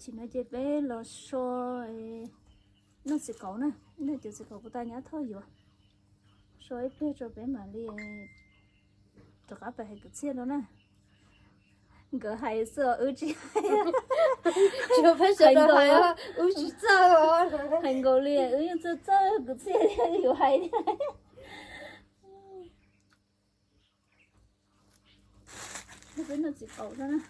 Ces no ces peb los so noj txiv qaub na, noj cov txiv qaub kuv tau nyab Thoj yuav. So ib pliag tso peb mam li rov qab pem hais kwv txhiaj no na. Nkawd hais xwb wb tsis hais. Tsuas peb sawv daws hais, wb tsis txawj. Hais nkaus li wb yeej txawj txawj kwv txhiaj thiab yuav hais thiab. Peb noj txiv qaub no na,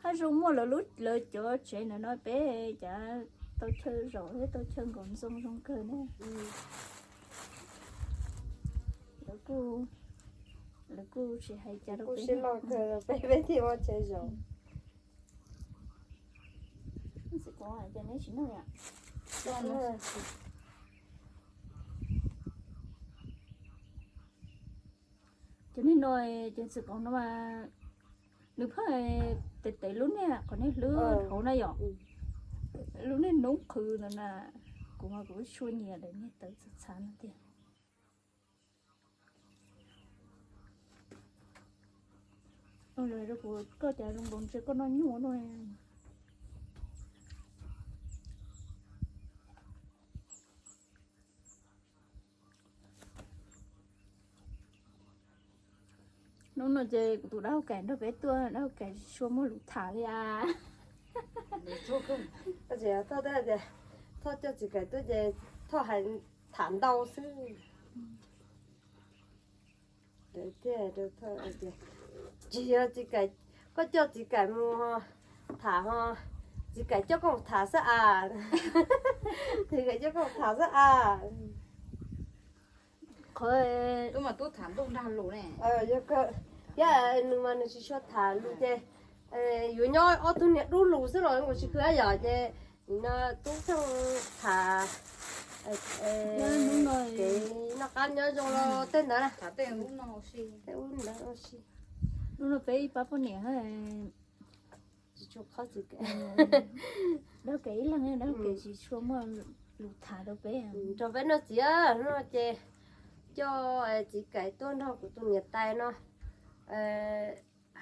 haj zoo muaj lawv lub lawv cov tsev ntawm no peb cav tau chaw zaum thiab tau chaw nkaum ntxoo zoo kawg ne. Lawv kuj, lawv kuj tsis hais cas rau peb. Peb thiaj muaj chaw zaum. Cov niag no, cov txiv qaub no mas nws pheej tes tes lub niag qhov niag hlwb hauv na yom. Lub niag noob qhwv ntawd na, kuv mas kuv tshua nyiam daim niag tawv txhav txhav no tiag. Rau kuv koj cas zoo nkaus ntshe koj noj nyuaj no. Hnub no ces kuv tus dab hau kais nrog peb tuaj, dab hau kais tsis tshua muaj lus tham li as. Thoj coj txiv kais tuaj ces Thoj hais tham ntau xwb. Tsis yog txiv kais, koj coj txiv kais mus tham ho, txiv kais coj koj mus tham xwb as. Txiv kais coj koj mus tham xwb as. Qhov tub mas tub tham ntuj nrag lus ne. Thiab nws mas nws tsis tshua tham lus ces yuav nyob ob tug niag dub lus xwb los kuv tsis khwv yom, ces nim no tub txheej tham kev noj qab nyob zoo los tej ntawd na. Tham tej ub no ua si. Tej ub ntawd ua si. Hnub no peb ib pab poj niam tsis tshua qhob txiv kais. Dab hau kais ib leeg, dab hau kais tsis tshua muaj lus tham rau peb. Rau peb noj txiv, hnub no ces coj txiv kais tuaj nrog kuv tus niam tais no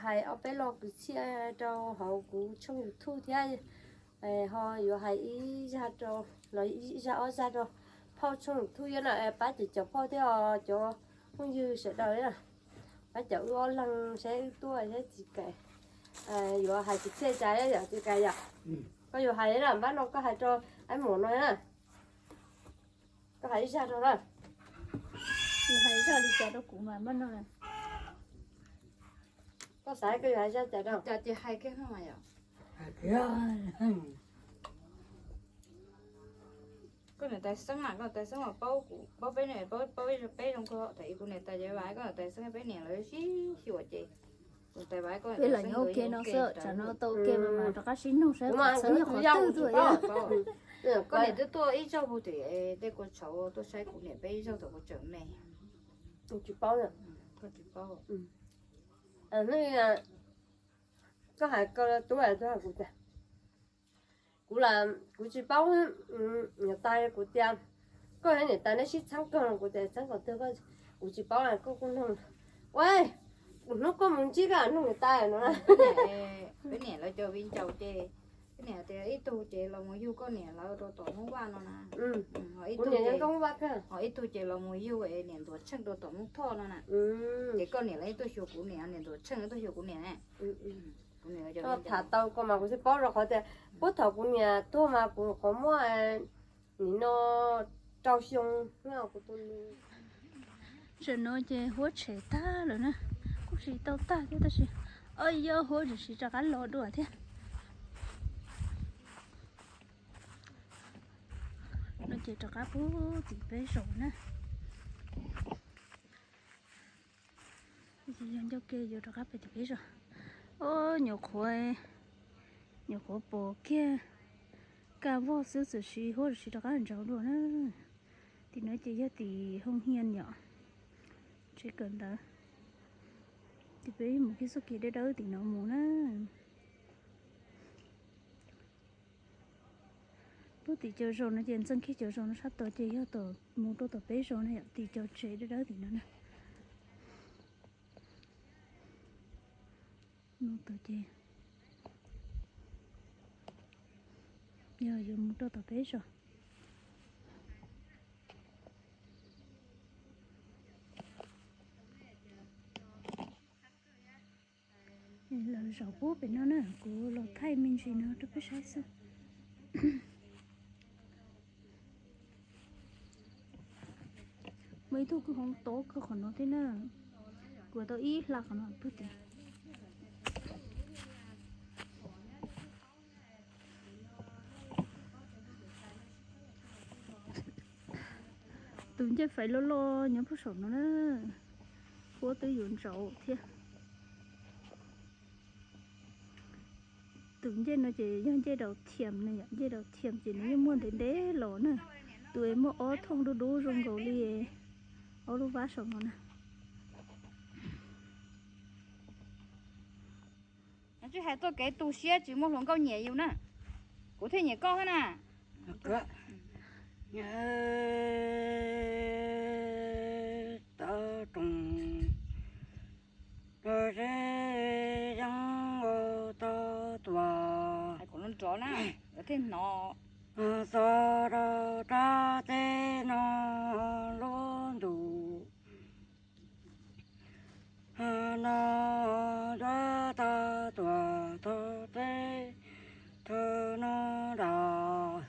hais ob peb lo kwv txhiaj rau hauv kuv tshooj YouTube thiab ho yuav hais ib zaj rau, los ib zaj ob zaj rau phauj tshooj YouTube thiab na, pab cov, cov phauj thiab cov phooj ywg sawv daws na. Pab cov wb ob leeg saib wb tuaj saib txiv kais yuav hais kwv txhiaj cas yom, txiv kais yom. Koj yuav hais na, npab no koj hais rau Aib Muam no na. Koj hais ib zaj rau na. Hais zaj li cas rau kuv mas npab no. Koj xav koj yuav hais zaj cas rau? Cas ces hais kiag no mas yom. Koj niam tais xeeb mas, koj niam tais xeeb mas paub kuv, paub peb, paub peb zoo nkauj, thaum ub kuv niam tais ces vam koj niam tais xeeb, peb niam lawv sib xyuas ces kuv niam tais vam koj niam tais xeeb ua ke no xwb, tsam no tau ua ke mas rov qab sib nug saib qhov txhia yog qhov twg tuaj. Koj niam twb tuaj ib zaug puag tim tej kua tshauv tuaj saib kuv niam peb ib zaug thaum kuv tseem me. Tsis paub, koj tsis paub. Koj hais koj tub, kuv tias, kuv, kuv tsis paub. Niam tais kuv tias, koj niam tais neb sib txheeb kawg no, kuv tias txheeb qhov twg, kuv tsis paub, koj kuj nug. Ua, hnub koj mus ntsib koj nug niam tais no. Peb niam lawv cov viv ncaus ces peb niam tias ib tug ces los mus yug koj niam lawv rau tom Hmoob Vaj no na. Kuv niam yog Hmoob Vaj kawg. Ho ib tug ces los mus yug niam Ntuas Tsheej rau tom Hmoob Thoj no na. Ces koj niam lawv tuaj xyuas kuv niam, niam Ntuas Tsheej tuaj xyuas kuv niam ne. Tham tau koj mas kuv thiaj paub, rau qhov tias puag thaum kuv niam tuag mas kuv nyuam qhuav muaj nim no rau xyoo. Tam no ces huab tshem tag lawm na, kuj tsis tau tag thiab tab sis, o, yog huab tseem siv rov qab los dua thiab. No ces rov qab puag tim peb zos na. Yog ncauj ke yuav rov qab pem tim peb zos. O, nyuam qhuav, nyuam qhuav pom kiag kaj vog xwb, txawm siv huab tseem siv rov qab ntsauv dua na. Tim no ces yog tim Hoo Hiaj yom, tsev kawm ntawv. Ces peb mus kiag txoj kev dawb dawb tim no mus na. Lub tim cov zos no ces ntxeev kiag cov zos no sab tod ces yog tom mus rau tom peb zos na yom, tim cov tsev dawb dawb tim no na. No tod ces Yog yuav mus rau tom peb zos. Lawv zaum pub pem no na, kuv los thaij me ntsis no rau peb saib xwb. Muaj ib tug kwj hoob tob kawg qhov no thiab na. Kuv tau ib hla qhov no pug tim. Tus ncej faiv loj loj nyob puag saum no na, huab twb yuav ntsaum thiab. Tus ncej no ces yog ncej daus thiam na yom, ncej daus thiam ces nws yeej muaj ntev ntev los na. Tus es muaj ob thooj dub dub zoo nkaus li ob lub vab saum no na. Tsis hais tuaj kev tu siab tsis muaj hluas nkauj nyiam yus na, kuv thiaj nyiam koj thiab na. Tau roos rau seb yeeb ua tau tuam, thiaj hnov txog rau rab teb no lub ntus. No yuav tau tuam thaum teb thaum no nrad,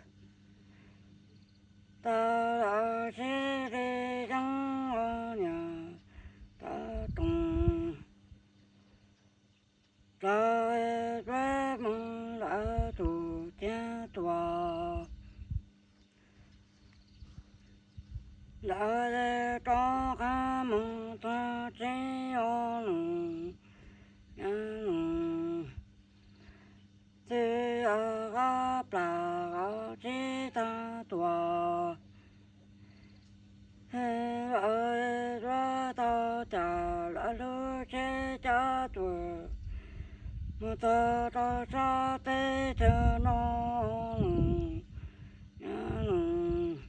tau los sib li yeeb ua niam tau roos. Lawv peb mus lawv tus tiag tuam, lawv rov qab mus txog tsev os nus, nus, txiv qab plam qhov tsev tag tuam. Lawv yuav tau cas lawv lub tsev cab tuam mus txog rau sab teb chaws no, nus, nus,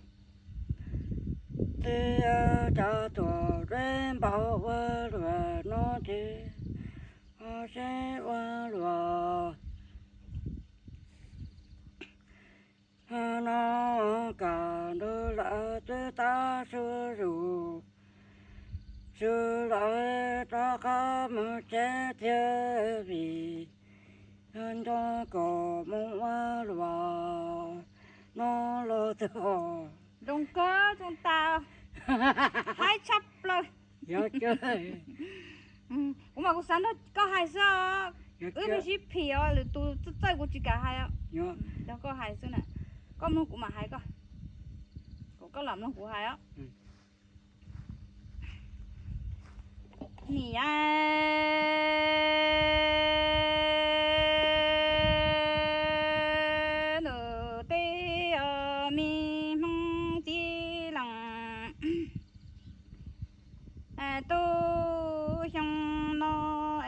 txiv cab tuam deb npaum ua luam no ces ho seb ua luam. No kam nrog lawv twb tab su zus, su lawv rov qab mus tsev thiab vim nco kom mus ua luam no los twb ho zoo kawg zoo tas, haib tshaj plaws. Kuv mas kuv xav nrog koj hais xwb os. Wb pheej sib phim os, lwm tus txawj txawj kuv tsis kam hais os. Nrog koj hais xwb na, koj mloog kuv mam hais koj, kom koj lam mloog kuv hais os. Niam, ntuj teb os, me Hmoob txiv leej, tub xyoo no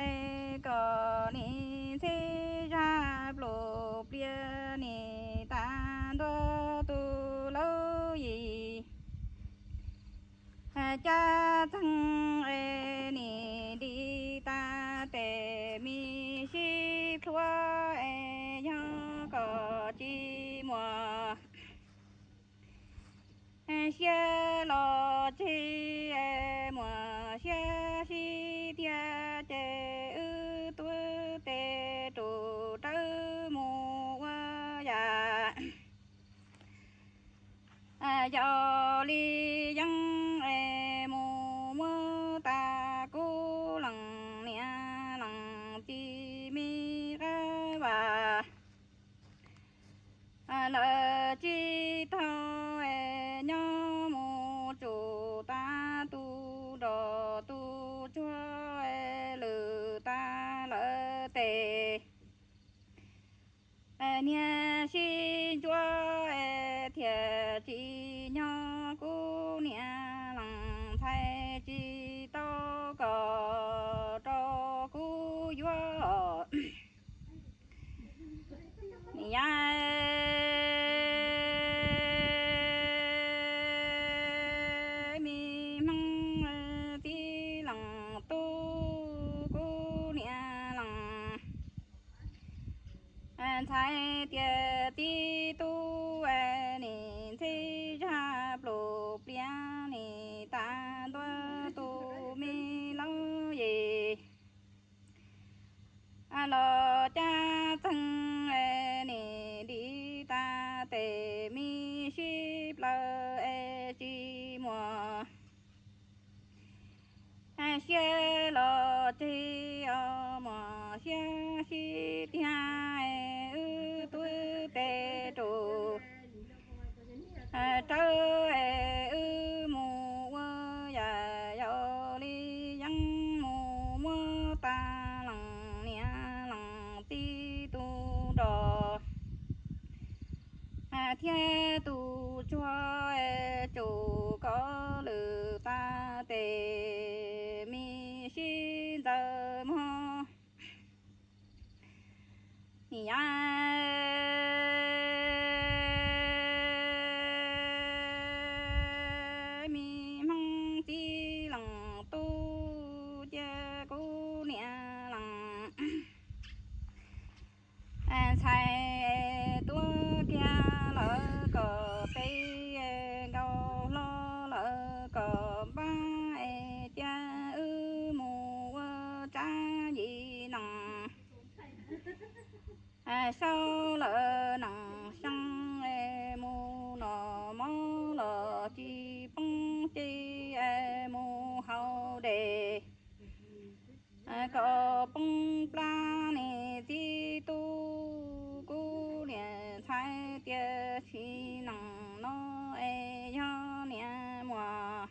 es kom nim ntxhe zaj pluj pliaj nim tas ntua tus laub yim. Cas txeeg es nim nti tas tes me sib plhuav es yog kom tsis muaj siab los tseg, muaj siab sib tiag ces wb tuav tes rub rawv mus ua yam. Yog li yeeb es mus muab tas kuv leej niam leej txiv me qab vas. Lawv tsis tau es nyob mus tsum tas tus nrog tus tsuag es lwm tas lawv tes. Niag sib ntsuab es thiaj tsis nyob, kuv niam leej ntxhais tsis tau kom rau kuv yuav. Niam, me Hmoob txiv leej tub, kuv niam leej ntxhais tias txiv tub los caj txeeg es nim dim tas tes me sib plaws es tsis muaj siab los tseg os, muaj siab sib tiag es wb twb tes rus rawv es wb mus ua yam yau li yeeb mus muab tas lees niam lees txiv tus nrog thiab tus tsuag es tsum koj lwm tas tes me sib ntxaws mog. Nim yav me hmoob txiv lees tub cia kuv niam lees ntxhais tuaj kiag lawv kom peb nkaus hlo lawv kom npab es cia wb mus ua tsab yim nees saub lawm nees xyoo es mus noj mov los tsis poob ces mus haus dej kom poob plab niam txiv tub kuv niam ntxhais tiam sis nees no es yog niam muaj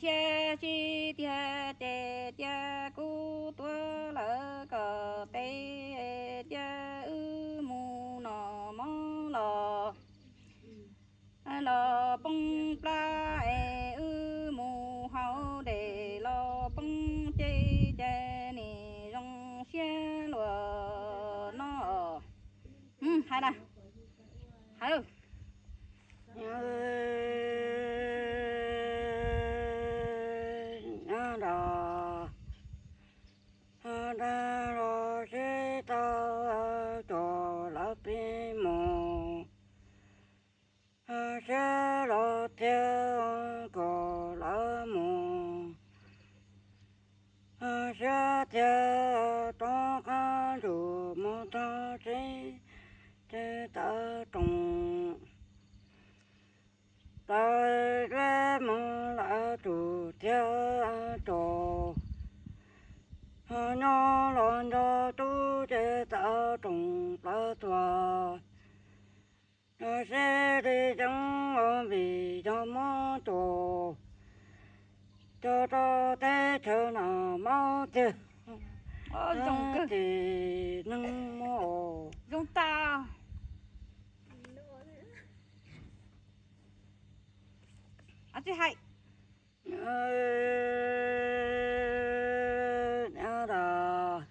siab tsis tiag ces cia kuv tuav lawv kom tes cia wb mus noj mov los los poob plab es wb mus haus dej los poob ces ces nim zoo siab luaj no. Hais na, hais. Nyob nrog dag los sib tau cov lawv pib mus, siab los thiab kom lawv mus, siab thiab rov qab ntsum mus txog tsev ces tawm roos. Lawv duab mus lawv tus thiab tus, ho nyob los nrog tub ces tawm roos plawv tuag. Seb li yeeb ua vim yog mob tus, cog rau teb chaws no mob tiag, ces neeg mob. Zoo tas. Tsis hais. Nyob tas,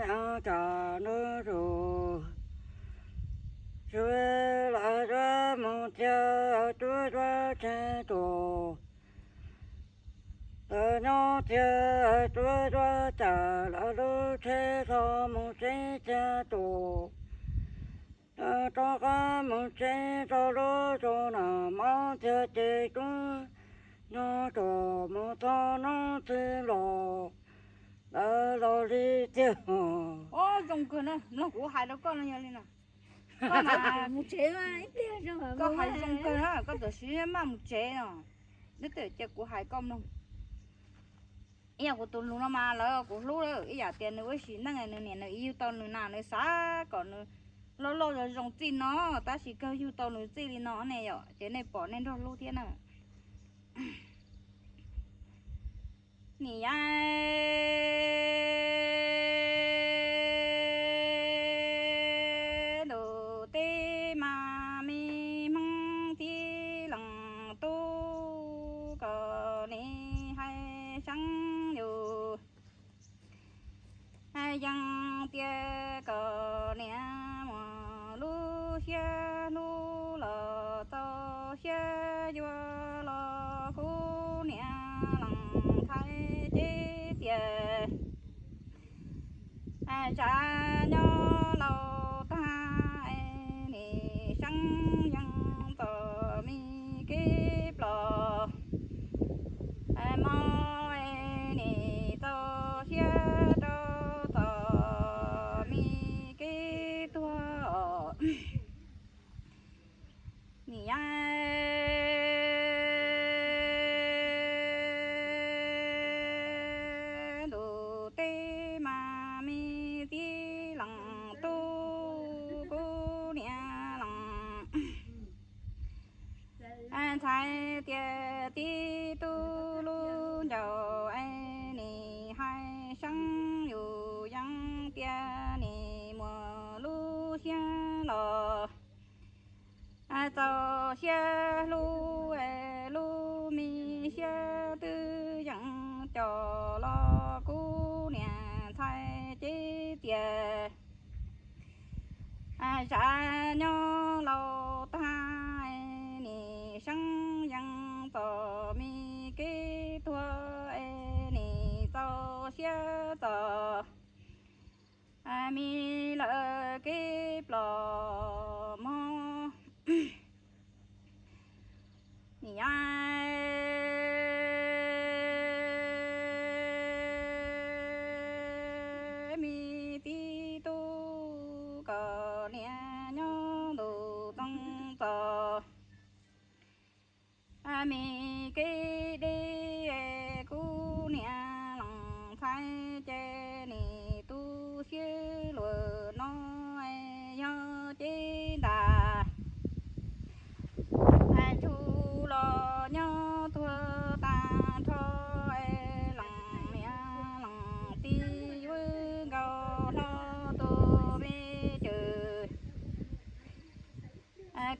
nyob tas nws zus, zus lawv duab mus thiab duab duab tseg tus, lawv nyob thiab duab duab cas lawv lub tsheb tso mus tsev thiab tus, lawv rov qab mus tsev rau lub zos no mob thiab ces tub nyob tos mus txog hnub twg los lawv los li tiag. Zoo kawg na, mloog kuv hais rau koj no yog li no. Koj hais zoo kawg na, koj tam sim maj mus tsev no. Neb twb cia kuv hais koj mloog. Ib yam kuv tus lus no mas lawv kuv hlub lawm, ib yam tias nws ua sim neej nws niam nws txiv yug tau nws na, nws xav kom nws loj loj zoo zoo txij no, tab sis kawg yug tau nws txij li no ne yom, ces nej pom nej nrog hlub thiab na. Nim yav ntuj teb mas me hmoob txiv lees tub kom nim hais seeb yus, yeej tias kom niam muaj lub siab hlub los txaus siab yuav los kuv niam lees thaiv ces tias tsav nyob laus tag, nim seeb yeej txom me kev plos mov, nim Tias tib tug lub ncaus es nim hais seeb yus yeej tias nim muaj lub siab los txaus siab hlub es lub me siab twb yeej cov los kuv niam ntxhais ces tias zaj nyob laus tag es nim seeb yeej txom me kev tuag es nim txaus siab txom me lawm kev plom mog. Nim yav me tib tug kom niam nyob ntuj txoos txos me kev deb, kuv niam lees ntxhais ces nim tu siab luag no yog cev ntas ntsuj los nyob tuag tag nrho es lees niam lees txiv yuav nkaus hlo tus me cwm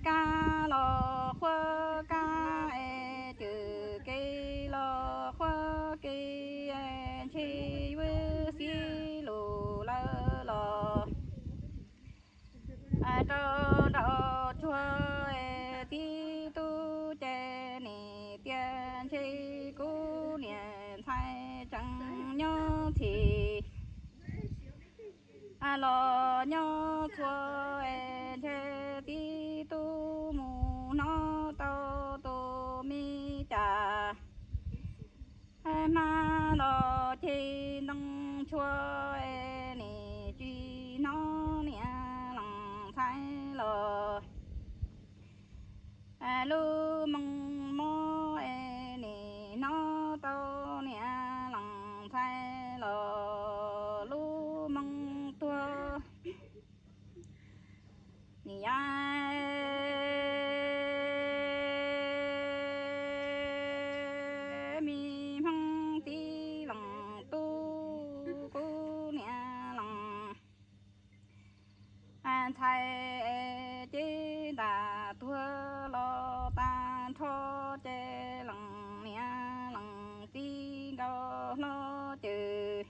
kab los qhuab kab es cwm kev los qhuab kev es ntshe yuav xib lus lawm los rau nraum tsuag es tib tug ces nim tias ntshe kuv niam ntxhais tseem nyob txhis los nyob txhua es ntshe tib tug mus hnov tau tus me cas hmab los ceg ntoo tshua es nim tsis hnov niam lees ntxhais los lub moo mob es nim hnov tau niam lees ntxhais los lub moo tuag. Nim yav me hmoob tib lees tub kuv niam lees ntxhais ces ntam tuag los tag nrho ces lees niam lees txiv nkaus hlo cwm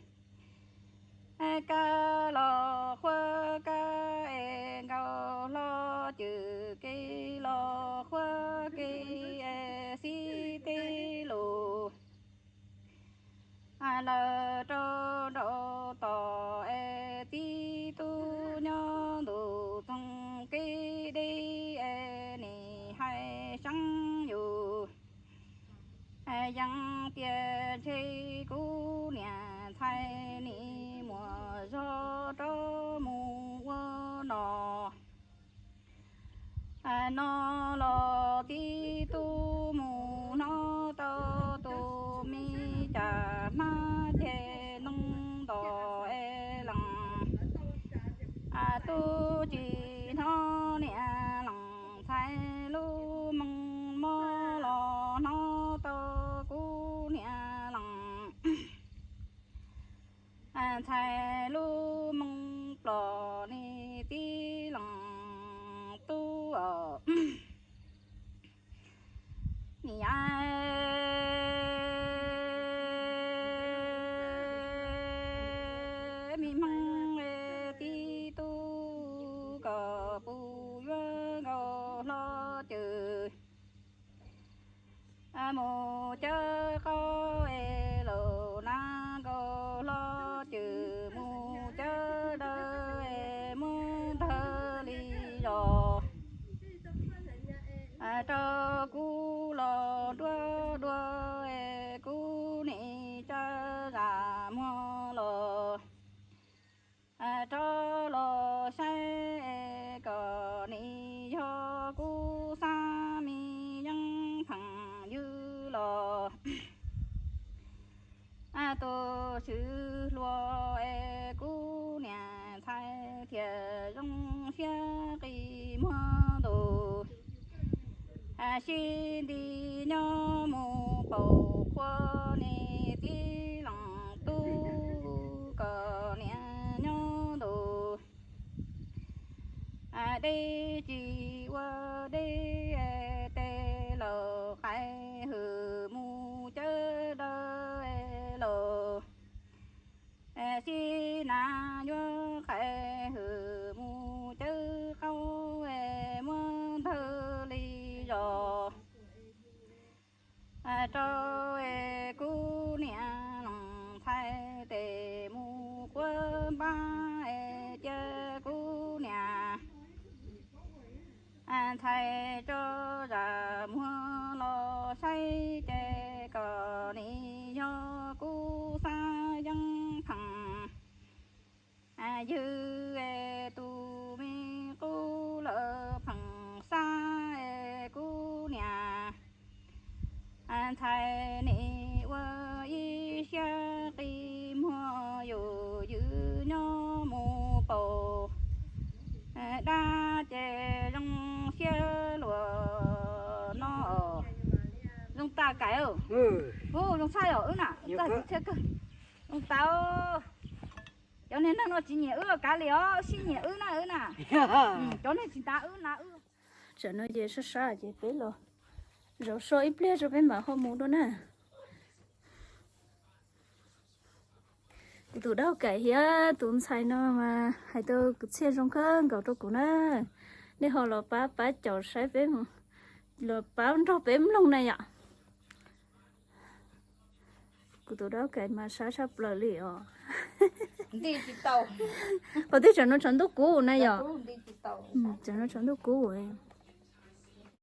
kab los qhuab kab es nkaus hlo cwm kev los qhuab kev es xib teb lus lawm rau nraum tod es tib tug nyob ntuj txoos kev deb es nim hais seeb yus yeej tias ntshe kuv niam ntxhais nim muaj zog rov mus ua no no los tib tug mus hnov tau tus me cas hmab ceg ntoo ntos es lees tub tsis hnov niam lees ntxhais lub moo mob los hnov tau kuv niam lees ntxhais lub moo plom ni tib lees tub os. Nim yav me hmoob tib tug kom puj yuav nkaus hlo cwm mus cawv qaub es laus nab nkaus hlo cwm mus cawv dawb es muab ntawg li los rau kuv los nruab Sib nti nyob mus paum qhua, niam txiv leej tub kom niam nyob ntus. Deb tsis ua deb, tes laus qais hwm mus cawv dawb laus. Xib nas yuav qais hwm mus cawv qaub, muab ntawg li zos. Rau kuv niam leej ntxhais tes mus quab npab, cia kuv niam ntxhais tso zam muag los saib, ces kom nws yog kuv xab yeeb pheej ywg, tus me qub lawm pheej xab, kuv niam ntxhais nim ua ib siab qi muag, yus ywm nyob mus paum dab ces zoo siab luag no. Zoo tas kais. Ub, zoo tshaj yom wb na, txaj tsis txhiab kawg. Zoo tas. Cov niag neeg no tsis nyiam wb kav liam os, sib nyiam wb na wb na. Cov neeg tsis ntav wb na wb. Tsam no ces sab sab ces peb los zaum so ib pliag tso peb mam ho mus dua na. Kuv tus dab kais thiab tus ntxhais no mas hais tau kwv txhiaj zoo kawg nkaus rau kuv na. Nej ho los pab pab caum saib peb, los pab nrog peb mloog na yom. Kuv tus dab kais mas sab tshaj plaws li os. Qhov twg tsam no tshav ntuj kub na yom. Tsam no tshav ntuj kub.